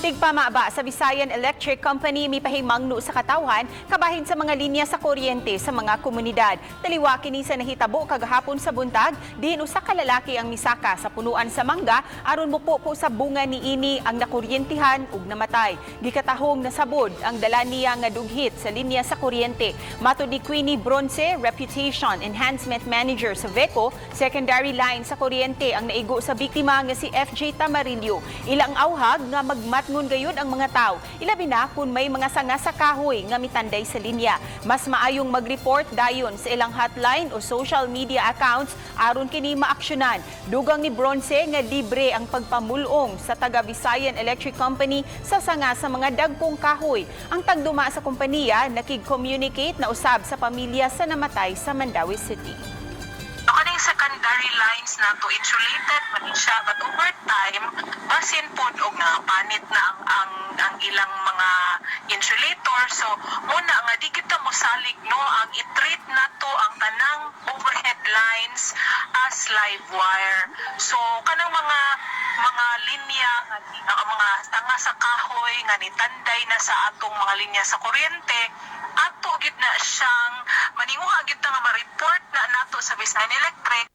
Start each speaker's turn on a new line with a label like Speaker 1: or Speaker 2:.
Speaker 1: Tigpamaba sa Visayan Electric Company mipahimangno sa katawhan kabahin sa mga linya sa kuryente sa mga komunidad. Taliwa kini sa nahitabo kagahapon sa buntag, diin usa ka lalaki ang misaka sa punuan sa mangga aron mopupo sa bunga niini ang nakuryentihan ug namatay. Gikatahong nasabod ang dala niya nga dughit sa linya sa kuryente. Matod ni Queenie Bronce, Reputation Enhancement Manager sa VECO, secondary line sa kuryente ang naigo sa biktima nga si FJ Tamarillo. Ilang auhag nga magmatngon gayud ang mga tao, ilabi na kung may mga sanga sa kahoy nga mitanday sa linya. Mas maayong mag-report dayon sa ilang hotline o social media accounts aron kini maaksyonan. Dugang ni Bronce nga libre ang pagpamulong sa taga Visayan Electric Company sa sanga sa mga dagkong kahoy. Ang tagduma sa kompanya nakig-communicate na usab sa pamilya sa namatay sa Mandaue City.
Speaker 2: So, kaning secondary lines nato, insulated man ni siya, but over time basin pod og napanit na ang ilang mga insulator. So muna nga di kita mosalig, no, ang i-treat nato ang tanang overhead lines as live wire. So kanang mga linya nga ang mga sanga sa kahoy nga nitanday na sa atong mga linya sa kuryente, ato gid na siyang maninguha gid ta nga ma-report na nato sa Visayan Electric.